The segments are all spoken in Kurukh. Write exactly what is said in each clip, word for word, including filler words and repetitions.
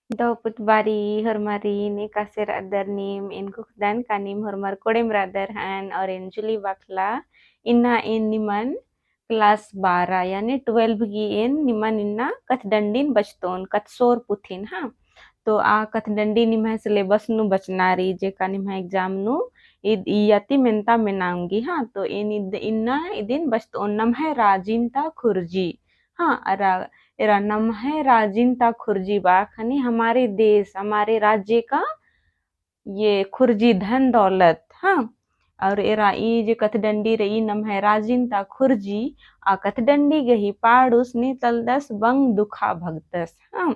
दव पुत बारी होरमारिन, एकासे रअदर नीम? एन कुखदन का नीम होरमर कोड़ेम रअदर हन और एन जुली बाखला। इन्ना एन निमन class बारह यानी twelve गी एन निमन इन्ना कथडंडिन बचतोन, कथसोर पुथिन, हाँ। तो आ कथडंडी निम्है syllabus नू बचना रई, जेका निम्है exam नू इद-, इय्या ती मेन्ता मेना ओंगी, हाँ। तो एन इद-, इन्ना इदिन बचतोन नम्है राजिन ता खुर्जी, हाँ। अरा एरा नम्है राजिन ता खुर्जी बआ ख़ने हमारे देश, हमारे राज्य का ये खुर्जी धन दौलत, हाँ। और एरा ई जे कथडंडी रई नम्है राजिन ता खुर्जी, आ कथडंडी गही पाड़ुस ने तलदस बंग दुखा भगतस, हाँ।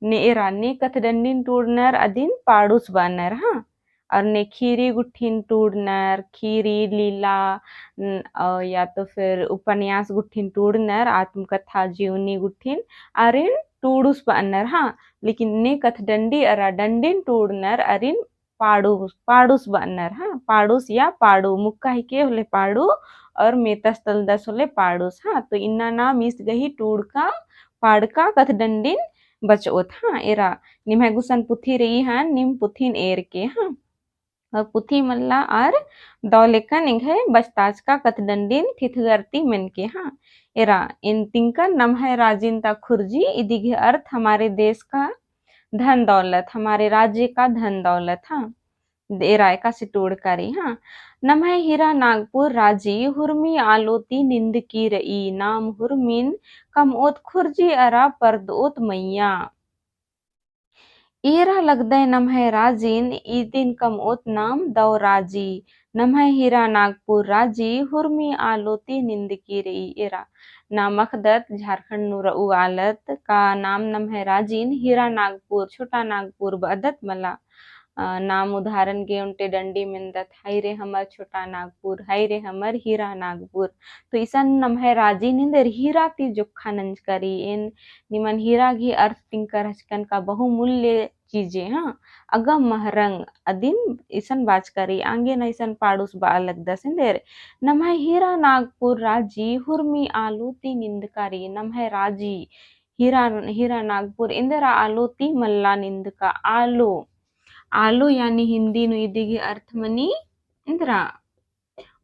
ने एरा ने कथडंडिन टूड़नर अदिन पाड़ुस बअनर, हाँ। और ने खीरी गुट्ठिन टूड़नर, खीरी, लीला, न-, अ, या तो फिर उपन्यास गुट्ठिन टूड़नर, आत्मकथा, जीवनी गुट्ठिन, आरिन टूड़ुस बअनर, हाँ। लेकिन ने कथडंडी अरा डंडिन टूड़नर आरिन पाड़ुस, पाड़ुस बअनर, हाँ। पाड़ुस या पाड़ु, मुक्का हिके होले पाड़ु और मेतस तलदस होले पाड़ुस, हाँ। तो इन्ना नाम ईस गही टूड़का, पाड़का कथडंडिन बचओत, हाँ। एरा निम्है गुसन पुथी रई, हाँ, नीम पुथिन एरके, हाँ। और पुथी मल्ला आर दव लेकन एंग्है बचताचका कथडंडिन थिथगरती मेनके, हाँ। एरा एन तिंकन नम्है राजिन ता खुर्जी, इदी गही अर्थ हमारे देश का धन दौलत, हमारे राज्य का धन दौलत, हाँ। एरा एकासे टूड़का रई, हाँ। नम्है हीरा नागपुर राजी हुरमी आलो ती निंदकी रई, नाम हुरमिन कमओत खुर्जी अरा परदओत मइय्याँ। एरा लगदय नम्है राजिन इदिन कमओत नाम दव राजी। नम्है हीरा नागपुर राजी हुरमी आलो ती निंदकी रई। एरा नाम अख़दत झारखंड नू रऊ आलत का नाम नम्है राजिन हीरा नागपुर, छोटा नागपुर बअदत मला। अ, नाम उदाहरण गे ओन्टे डंडी मेन्दत, हाय रे हमर छोटा नागपुर, हाय रे हमर हीरा नागपुर। तो इसन नम्है राजिन एन्देर हीरा ती जोक्खा नंजका रई। एन निमन हीरा गही अर्थ तिंकर हचकन का बहुमूल्य चीजे, हाँ, अगम महरंग अदिन इसन बाचका रई, आंगे ना इसन पाड़ुस बआ लगदस एन्देर। नम्है हीरा नागपुर राजी हुरमी आलो ती निंदका रई, नम्है राजी हीरा, हीरा नागपुर एन्देरा आलो ती मल्ला निंदका। आलो, आलो यानी हिंदी नू इदी गही अर्थ मनी एन्देरा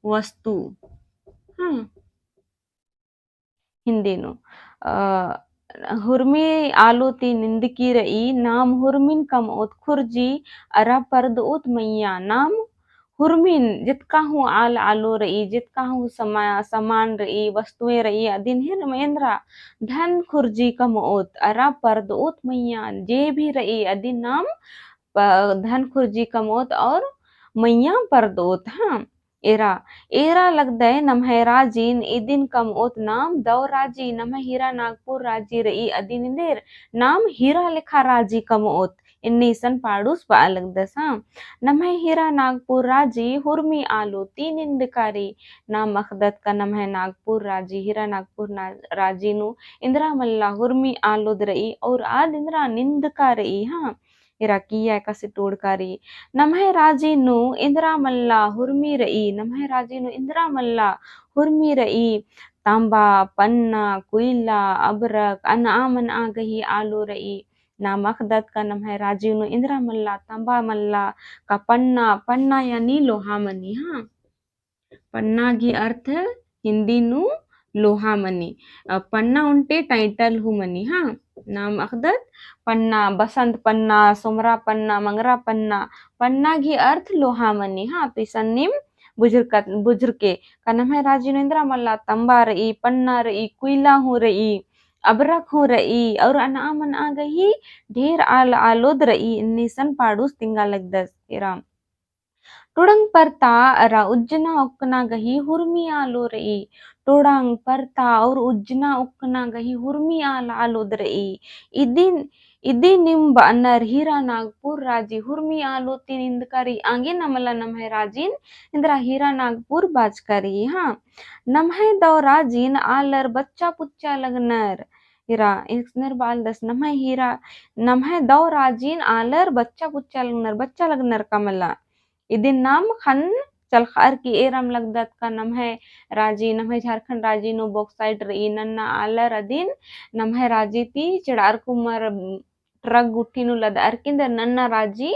वस्तु, हाँ। हिंदी नू, अ, हुरमी आलो ती निंदकी रई, नाम हुरमिन कमओत खुर्जी अरा परदओत मइय्याँ। नाम हुरमिन जेतका हूँ आल आलो रई, जेतका हूँ समा-, समान रई, वस्तुएँ रई, अदिन हेर एन्देरा धन खुर्जी कमओत अरा परदओत मइय्याँ। जे भी रई अदिन नाम प-, धन खुर्जी कमओत और मइय्याँ परदओत, हाँ। एरा, एरा लगदय नम्है राजिन इदिन कमओत नाम दव राजी, नम्है हीरा नागपुर राजी रई अदिन एन्देर नाम हीरा लेखा राजी कमओत। एन्ने इसन पाड़ुस बआ लगदस, हाँ। नम्है हीरा नागपुर राजी हुरमी आलो ती निंदका रई। नाम अख़दत का नम्है नागपुर राजी, हीरा नागपुर ना-, राजी नू एन्देरा मल्ला हुरमी आलोद रई और आद एन्देरा निंदका रई, हाँ। एरा किइय्या एकासे टूड़का रई। नम्है राजी नू एन्देरा मल्ला हुरमी रई, नम्है राजी नू एन्देरा मल्ला हुरमी रई। तांबा, पन्ना, कुइला, अबरक, अनआ मनआ गही आलो रई। नाम अख़दत का नम्है राजी नू एन्देरा मल्ला, तांबा मल्ला का पन्ना, पन्ना यानी लोहा मनी, हाँ। पन्ना गही अर्थ हिंदी नू लोहा मनी। अ, पन्ना ओन्टे title हूँ मनी, हाँ। नाम अख़दत पन्ना, बसंत पन्ना, सोमरा पन्ना, मंगरा पन्ना, पन्ना गही अर्थ लोहा मनी, हाँ। तो इसन नीम बुझुरका, बुझुरके का नम्है राजी नू एन्देरा मल्ला तम्बा रई, पन्ना रई, कुइला हूँ रई, अबरक हूँ रई, और अनआ मनआ गही ढेर आल आलोद रई, एन्ने इसन पाड़ुस तिंगा लगदस। एरा टोड़ंग परता अरा उज्जना ओक्कना गही हुरमी आलो रई। टोड़ंग परता और उज्जना ओक्कना गही हुरमी आल आलोद रई। इदिन, इदिन नीम बअनर हीरा नागपुर राजी हुरमी आलो ती निंदका रई। आंगे ना मला नम्है राजिन एन्देरा हीरा नागपुर बाचका रई, हाँ। नम्है दव राजिन आलर बच्चा पुच्चा लगनर। एरा एकसनर बआ लगदस नम्है हीरा, नम्है दव राजिन आलर बच्चा पुच्चा लगनर, बच्चा लगनर का मला। इदिन नाम ख़न्न चलख़अर की एरम लगदत का नम्है राजी, नम्है झारखंड राजी नू bauxite रई, नन्ना आलर अदिन नम्है राजी ती चेड़ारकुमर ट्रक गुट्ठी नू लदअर की एन्देर नन्ना राजी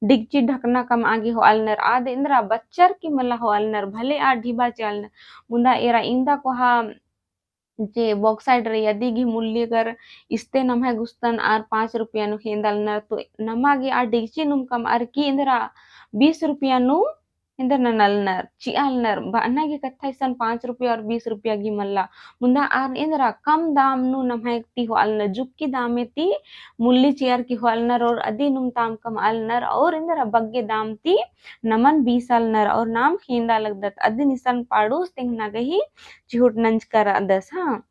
डिगची ढकना कमआ गे होआलनर। आद एन्दरा बच्चर की मला होआलनर, भले आद ढिबा चिआलनर। मुन्दा एरा इन्दा कोहा जे बॉक्साइड रई अदी गही मूल्य अगर इस्ते नम्है गुस्तन आर पाँच रुपया नू खेंदालनर, तो नमा गे आद डिगची नुम कमअर की एन्दरा बीस रुपया नू एन्दर ननालनर, चिआलनर, बअना गे कत्था इसन पाँच रुपया और बीस रुपया गही मल्ला। मुन्दा आर एन्दरा कम दाम नू नम्है ती होआलनर, जुक्की दामे ती मूल्य चिअर की होआलनर और अदी नुम ताम कमआलनर और एन्दरा बग्गे दाम ती नमन बीसालनर और नाम खेंदा लगदत। अदिन इसन पाड़ुस तिंगना गही चिहुट नंजकर अदस, हाँ।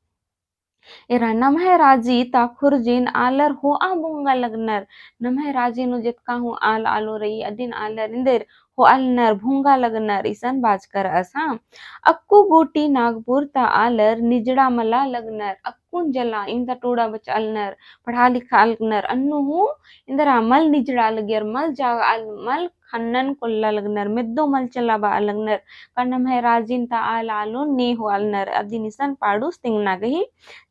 एरा नम्है राजी ता खुर्जिन आलर होआ बुंगा लगनर। नम्है राजी नू जेतका हूँ आल आलो रई, अदिन आलर एन्देर होआलनर, भुंगा लगनर, इसन बाचकर अस, हाँ। अक्कु गूटी नागपुर ता आलर निजड़ा मला लगनर, अक्कुन जला इन्दा टूड़ा बचआलनर, पढ़ा लिखा लगनर, अन्नु हूँ एन्दरा मल निजड़ा लगियर, मल जागा आल, मल खन्नन कोल्ला लगनर, मेद्दो मल चलाबआ लगनर, का नम्है राजिन ता आल आलो ने होआलनर, अदिन इसन पाड़ुस तिंगना गही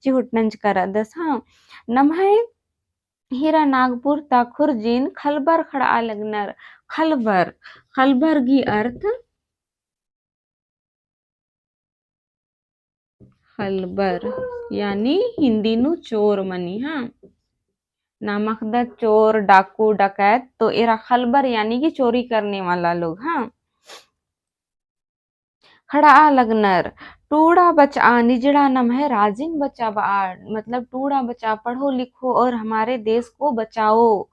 चिहुट नंजकर अदस, हाँ। नम्है हीरा नागपुर ता खुर्जिन खलबर खड़आ लगनर। खलबर, खलबर गही अर्थ खलबर यानी हिन्दी नू चोर मनी, हाँ। नाम अख़दत चोर, डाकू, डकैत, तो एरा खलबर यानी कि चोरी करने वाला लोग, हाँ। खड़आ लगनर, टूड़ा बचआ निजड़ा नम्है राजिन बचाबआ, मतलब टूड़ा बचआ, पढ़ो लिखो और हमारे देश को बचाओ,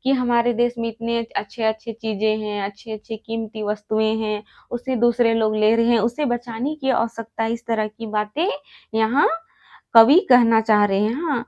कि हमारे देश में इतने अच्छे-अच्छे चीजें हैं, अच्छी-अच्छी कीमती वस्तुएं हैं, उसे दूसरे लोग ले रहे हैं, उसे बचाने की आवश्यकता, इस तरह की बातें यहाँ कवि कहना चाह रहे हैं। हाँ,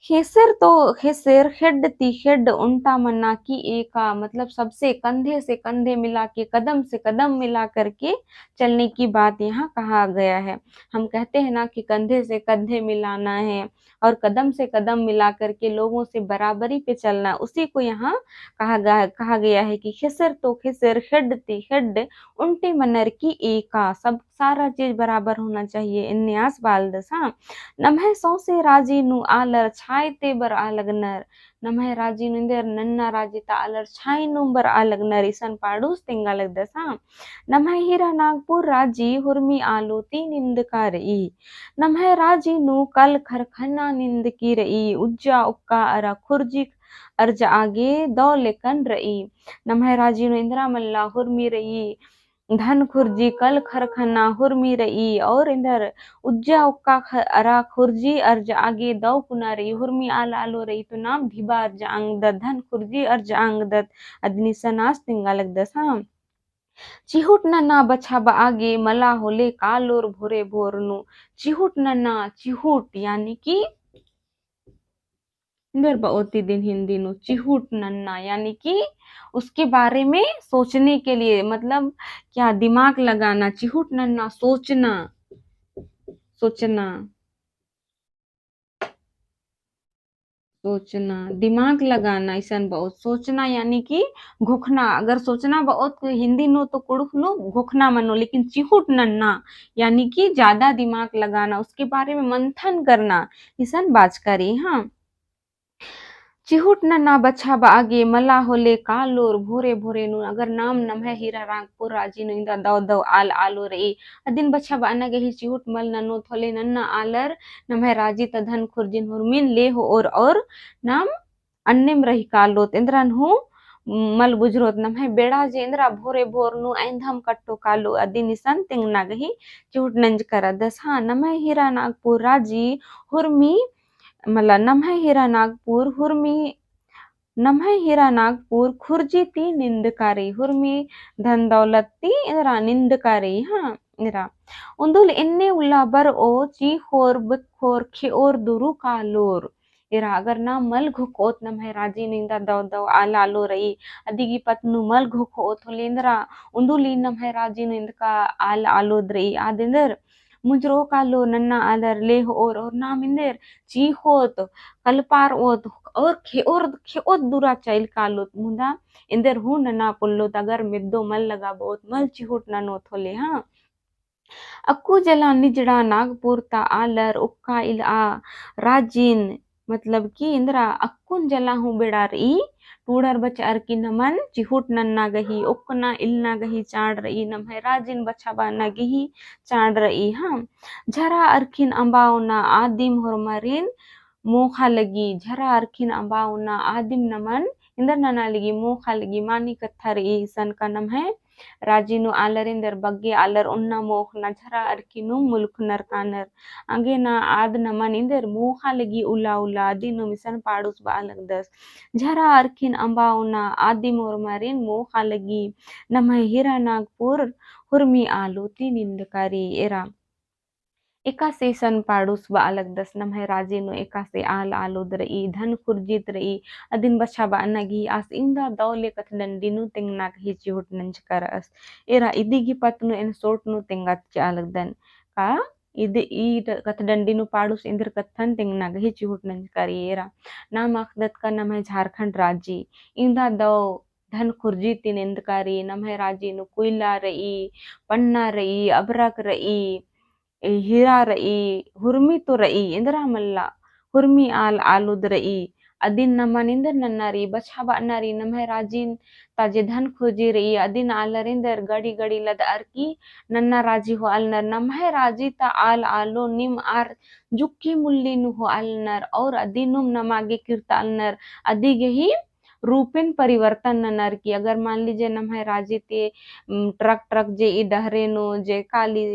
ख़ेसेर तो ख़ेसेर, ख़ेड्ड ती ख़ेड्ड ओन्टा मना की एका, मतलब सबसे कंधे से कंधे मिला के, कदम से कदम मिला करके चलने की बात यहाँ कहा गया है। हम कहते हैं ना कि कंधे से कंधे मिलाना है और कदम से कदम मिला करके लोगों से बराबरी पे चलना, उसी को यहाँ कहा गा-, कहा गया है कि ख़ेसेर तो ख़ेसेर, ख़ेड्ड ती ख़ेड्ड ओन्टे मनर की एका, सब सारा चीज बराबर होना चाहिए, एन्ने आस बालदस, हाँ। नम्है सौंसे राजी नू आलर छाय ते बरआ लगनर, नम्है राजी नू एन्देर नन्ना राजी ता आलर छाय नू बरआ लगनर, इसन पाड़ुस तिंगा लगदस, हाँ। नम्है हीरा नागपुर राजी हुरमी आलो ती निंदका रई। नम्है राजी नू कल खरखना निंदकी रई, उज्जा उक्का अरा खुर्जी अर्जआ गे दौ लेकन रई। नम्है राजी नू एन्दरा मल्ला हुरमी रई, धन खुर्जी, कल खरखना हुरमी रई और एन्देर उज्जा उक्का ख-, अरा खुर्जी अर्जआ गे दौ कुना रई, हुरमी आल आलो रई तो नाम ढिबा अर्जआ ओंगदत, धन खुर्जी अर्जआ ओंगदत, अदिन इसन आस तिंगा लगदस, हाँ। चिहुट नन्ना बछाबआ गे मला होले कालोर भोरे भोर नू। चिहुट नन्ना, चिहुट यानी कि एन्देर बओत इदिन हिन्दी नू चिहुट नन्ना, यानी कि उसके बारे में सोचने के लिए, मतलब क्या, दिमाग लगाना, चिहुट नन्ना, सोचना, सोचना, सोचना, दिमाग लगाना, इसन बओत। सोचना यानी कि घोखना, अगर सोचना बओत हिन्दी नू तो कुँड़ुख़ नू घोखना मनो, लेकिन चिहुट नन्ना यानी कि ज्यादा दिमाग लगाना, उसके बारे में मंथन करना, इसन बाचका रई, हाँ। चिहुट नन्ना बछाबआ गे मला होले कालोर भोरे भोरे नू, अगर नाम नम्है हीरा नागपुर राजी नू इन्दा दौ दौ आल आलो रई, अदिन बछाबअना गही चिहुट मल ननोत होले नन्ना आलर नम्है राजी ता धन खुर्जिन हुरमिन ले होओर और नाम अन्नेम रही कालोत, एन्दरन हूँ मल बुझरोत। नम्है बेड़ा जे एन्दरा भोरे भोर नू ऐन्धम कट्टो कालो, अदिन इसन तिंगना गही चिहुट नंजकर अदस, हाँ। नम्है हीरा नागपुर राजी हुरमी मला नम्है हीरा नागपुर हुरमी, नम्है हीरा नागपुर खुर्जी ती निंदका रई, हुरमी धन दौलत ती एरा निंदका रई, हाँ, एरा। उन्दुल एन्ने उल्ला बरओ, चींख़ोर, बेक्ख़ोर, ख़ेओर दुरु कालोर। एरा अगर नाम मल घोखओत नम्है राजी नू इन्दा दौ दौ आल आलो रई, अदिगी पत्त नू मल घोखओत होले एन्दरा, उन्दुल ई नम्है राजी नू इन्दका आल आलोद रई, आद एन्देर मुंजरो कालो नन्ना आलर ले होओर और नाम एन्देर चींख़ोत, कलपारओत और ख़ेओर, ख़ेओत दुरा चइल कालोत, मुदा एन्देर हूँ नना पोल्लोत अगर मेद्दो मल लगाबओत, मल चिहुट ननोत होले, हाँ। अक्कु जला निजड़ा नागपुर ता आलर उक्का इलआ राजिन मतलब कि इन्द्रा अक्कुन जला हूँ बेड़ा र'ई, टूड़र बच'अर की नमन चिहुट नन्ना गही, ओक्कना इलना गही चाड़ र'ई, नम्है राजिन बछाब'अना गही चाड़ र'ई। हाँ, झरा अरखिन अम्बा ओना आदिम होरमारिन मोखा लगी, झरा अरखिन अम्बा ओना आदिम नमन इन्दर नना लगी मोखा लगी। मानी कत्था र'ई इसन का नम्है राजी नू आलर इन्दर बग्गे आलर ओन्ना मोखना झरा अरखी नू मुलुख नरकानर। आगे ना आद नमन इन्दर मोखा लगी उला उला अदिन नू मिसन पाड़ुस ब'आ लगदस। झरा अरखिन अम्बा ओना आदिम होरमारिन मोखा लगी। नम्है हीरा नागपुर हुरमी आलो ती निंदकारी। एरा एकासे इसन पाड़ुस ब'आ लगदस, नम्है राजी नू एकासे आल आलोद र'ई, धन खुर्जीत र'ई, अदिन बछाब'अना गही आस इवंदा दव ले कथडंडी नू तेंगना गही चिहुट नंजका र'अस। एरा इदी गही पत्त नू एन सोट नू तेंगा चि'आ लगदन। का इदी ई कथडंडी नू पाड़ुस इन्दर कत्थन तेंगना गही चिहुट नंजकारी। एरा नाम अख़दत का नम्है झारखंड राजी इवंदा दव धन खुर्जी ती निंदकारी। नम्है राजी नू कोइला र'ई, पन्ना र'ई, अबरक र'ई, ए, हीरा र'ई, हुरमी तो र'ई, इन्दरा मल्ला, हुरमी आल आलोद र'ई। अदिन नमन इन्दर नन्ना र'ई, बछाब'अना र'ई, नम्है राजिन ता जे धन खुर्जी र'ई, अदिन आलर इन्दर गड़ी गड़ी लद'अर की नन्ना राजी हो'आलनर। नम्है राजी ता आल आलो नीम आर जुक्की मुल्ली नू हो'आलनर, और अदिन नुम नमा गे किर्ता'अलनर, अदी गही रूपेन परिवर्तन ननर की। अगर मान लीजिए नम्है राजी ती, उम, ट्रक ट्रक जे ई डहरे नू जे काली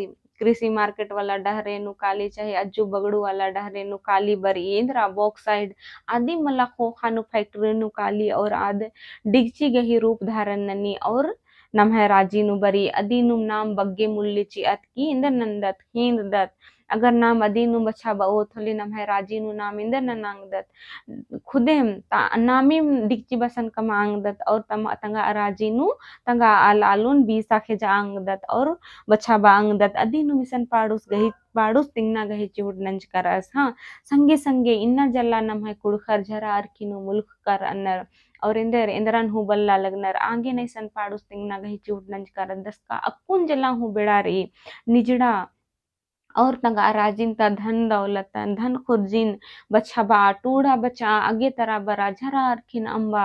कृषि मार्केट वाला डहरे नू काली, चाहे अज्जू बगड़ू वाला डहरे नू काली बर'ई, इन्दरा बॉक्साइड आदि मला ख़ोख़ा नू फैक्ट्री नू काली और आद डिगची गही रूप धारण ननी और नम्है राजी नू बर'ई। अदिन नुम नाम बग्गे मुल्ली चि'अत की इन्दर नन्दत, ख़ींददत। अगर नाम अदिन नुम बछाब'ओत होले नम्है राजी नू नाम इन्दर नना ओंगदत। खुदेम ता-, नामिम डिगची बसन कमआ ओंगदत और तम-, तंगआ राजी नू तंगआ आल आलोन बीसा ख़ेजआ ओंगदत और बछाबआ ओंगदत। अदिन नुम इसन पाड़ुस गही, पाड़ुस तिंगना गही चिहुट नंजका र'अस। हाँ, संगे संगे इन्ना जल्ला नम्है कुँड़ुख़र झरा अरखी नू मुलुख़ का र'अनर और एन्देर एन्दरन हूँ बल्ला लगनर। आंगे ना इसन पाड़ुस तिंगना गही चिहुट नंजका र'अदस का अक्कुन जल्ला हूँ बेड़ा र'ई निजड़ा और तंगआ राजिन ता धन दौलतन, धन खुर्जिन बछाबआ, टूड़ा बचआ, अगे तरा बरआ, झरा अरखिन अम्बा,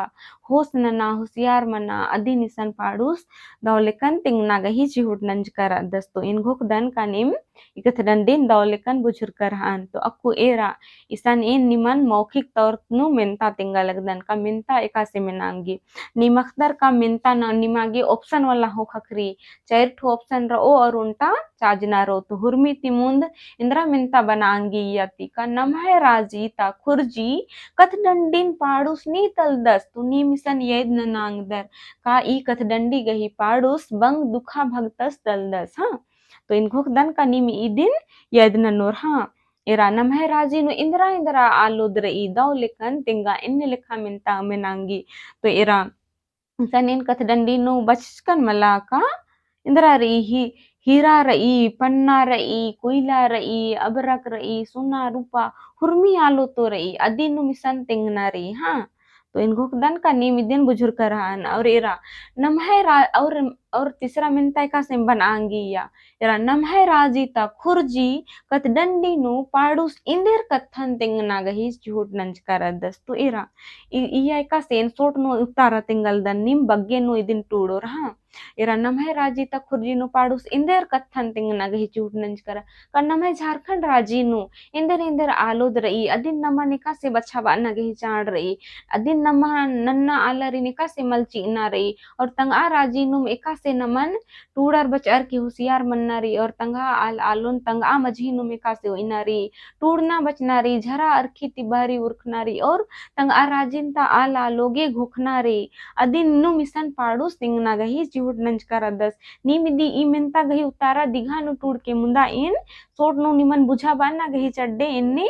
होस नना, होसियार मना, अदिन इसन पाड़ुस दव लेकन तिंगना गही चिहुट नंजका र'अदस। तो एन घोखदन का नीम ई कथडंडीन दव लेकन बुझुरका र'अन। तो अक्कु एरा इसन एन निमन मौखिक तौर नू मेन्ता तिंगा लगदन का मेन्ता एकासे मेना ओंगी। नीम अख़दर का मेन्ता ना निमा गे option वाला हूँ ख़क्खरी, चार ठो option र'ओ और ओन्टा चाजना र'ओ। तो हुरमी ती मुन्द एन्दरा मेन्ता बना ओंगी इय्या ती का नम्है राजी ता खुर्जी कथडंडीन पाड़ुस नी तलदस। तो नीम इसन याद नना ओंगदर का ई कथडंडी गही पाड़ुस बंग दुखा भगतस तलदस। हाँ, तो एन घोखदन का नीम इदिन याद ननोर। हाँ, एरा नम्है राजी नू एन्दरा एन्दरा आलोद र'ई दव लेकन तिंगा एन्ने लेखा मेन्ता मेना ओंगी। तो एरा इसन एन कथडंडी नू बचकन मला का एन्दरा र'ई, ही-, हीरा र'ई, पन्ना र'ई, कोइला र'ई, अबरक र'ई, सोना रूपा, हुरमी आलो तो र'ई, अदिन नुम इसन तिंगना र'ई। हाँ, तो एन घोखदन का नीम इदिन बुझुरका र'अन। और एरा नम्है रा-, और, और तीसरा मेन्ता एकासे बना ओंगी इय्या। एरा नम्है राजी ता खुर्जी कथडंडी नू पाड़ुस एन्देर कत्थन तिंगना गही चिहुट नंजका र'अदस। तो एरा इ-, इय्या एकासे एन सोट नू उत्तारा तिंगा लगदन, नीम बग्गे नू इदिन टूड़ोर। हाँ, एरा नम्है राजी ता खुर्जी नू पाड़ुस एन्देर कत्थन तिंगना गही चिहुट नंजका र'अदस का नम्है झारखंड राजी नू एन्देर एन्देर आलोद र'ई, अदिन नमन एकासे बछाबअना गही चाड़ र'ई, अदिन नमन नन्ना आलरिन एकासे मल चि'अना र'ई, और तंगआ राजी नुम एकासे नमन टूड़र बचअर की होसियार मन्ना र'ई, और तंगआ आल आलोन तंगआ मझी नुम एकासे ओइना र'ई, टूड़ना बचना र'ई, झरा अरखी ती बहरी उरखना र'ई, और तंगआ राजिन ता आल आलो गे घोखना र'ई, अदिन नुम इसन पाड़ुस तिंगना गही चिहुट नंजका र'अदस। नीम इदी ई मेन्ता गही उत्तारा दिघा नू टूड़ के मुन्दा एन सोट नू निमन बुझाबअना गही चड्डे एन्ने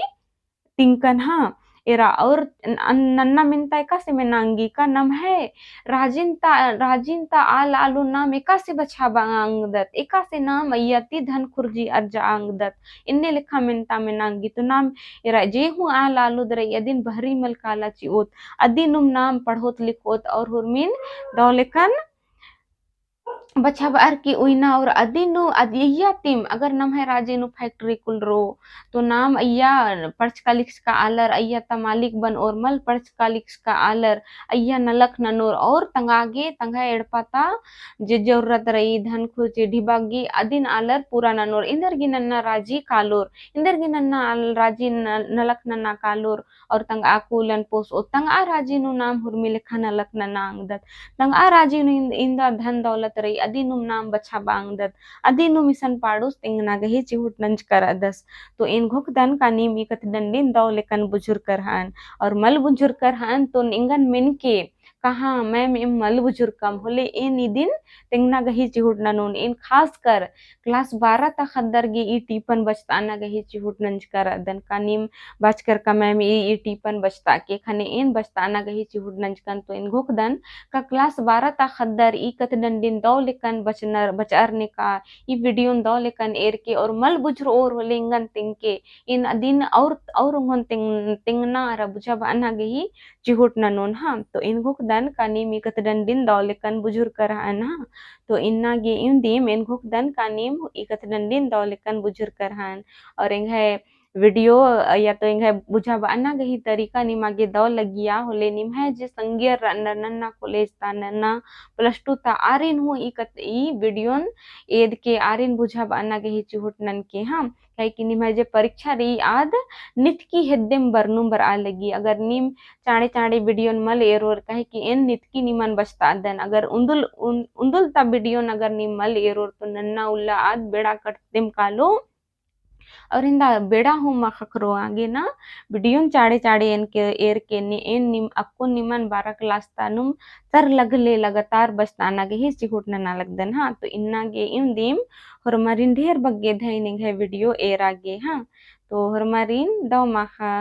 तिंकन। हाँ, एरा और न-, नन्ना मेन्ता एकासे मेना ओंगी का नम्है राजिन ता, राजिन ता आल आलो नाम एकासे बछाबआ ओंगदत, एकासे नाम अइय्या ती धन खुर्जी अर्जआ ओंगदत, एन्ने लेखा मेन्ता मेना ओंगी। तो नाम एरा जे हूँ आल आलोद र'ई अदिन बहरी मल काला चि'ओत, अदिन नुम नाम पढ़ोत लिखोत और हुरमिन दव लेकन बछाबअर की उइना और अदिन नू अद-, अइय्या तिम अगर नम्है राजी नू factory कुल रओ, तो नाम अइय्या पढ़चका लिखचका आलर, अइय्या ता मालिक बनओर मल पढ़चका लिखचका आलर, अइय्या नलख ननोर और तंगआ गे तंग्है एड़पा ता जे जरूरत रई, धन खुर्ची ढिबा गे अदिन आलर पूरा ननोर, एन्देरगे नन्ना राजी कालोर, एन्देरगे नन्ना आल-, राजी न-, नलख नन्ना कालोर, और तंगआ कुलन पोसओ, तंगआ राजी नू नाम हुरमी लेखा नलख नना ओंगदत। तंगआ राजी नू इन्द-, इन्दा धन दौलत रई, अदिनुम नाम बछाबआ ओंगदत, अदिनुम इसन पाड़ुस तिंगना गही चिहुट नंजका रअदस। तो एन घोखदन का नीम ई कत्थ डंडिन दव लेकन बुझुरकर हअन, और मल बुझुरकर हअन तो एंगन मेनके कहाँ मैम एम मल बुझुरकम होले एन इदिन तिंगना गही चिहुट ननोन। एन खासकर class बारह ता ख़द्दर गे ई टीपन बचताना गही चिहुट नंजका रअदन का नीम बाचकर का मैम ई, ई टीपन बचताके ख़ने एन बचताना गही चिहुट नंजकन। तो एन घोखदन का class बारह ता ख़द्दर ई कत्थ डंडिन दव लेकन बचनर, बचअर नेका ई video न दव लेकन एरके और मल बुझुरओर होले एंगन तिंगके एन अदिन और, और ओंगोन तिंग-, तिंगना अरा बुझाबअना गही चिहुट ननोन हाँ। तो एन घोखदन का नीम ई कत्थ डंडिन दव लेकन बुझुरकर हअन हाँ। तो इन्ना गे इवंदिम एन घोखदन का नीम ई कत्थ डंडिन दव लेकन बुझुरकर हअन। और एंग्है video या तो एंग्है बुझाबअना गही तरीका निमा गे दव लगिया होले निम्है जे संगियर रअनर नन्ना college ता नन्ना plus two ता आरिन हूँ ई कत्थ ई video न एदके आरिन बुझाबअना गही चिहुट ननके हाँ। काहे कि निम्है जे परीक्षा रई आद नितकी हेद्देम बरनुम बरआ लगी। अगर नीम चाँड़े चाँड़े video न मल एरोर, काहे कि एन नितकी निमन बचतादन। अगर उन्दुल, उन-, उन्दुल ता video न अगर नीम मल एरोर तो नन्ना उल्ला आद बेड़ा कटदेम कालो। और इन्दा बेड़ा हूँ मा ख़क्खरो आगे ना video न चाँड़े चाँड़े एन के, एरके नी, एन नीम अक्कुन निमन बारह class ता नुम सर लगले लगातार बचताना गही चिहुट नना लगदन हाँ। तो इन्ना गे इवंदिम होरमारिन ढेर बग्गे धैन एंग्है video एरा गे हाँ। तो होरमारिन दव माख़ा।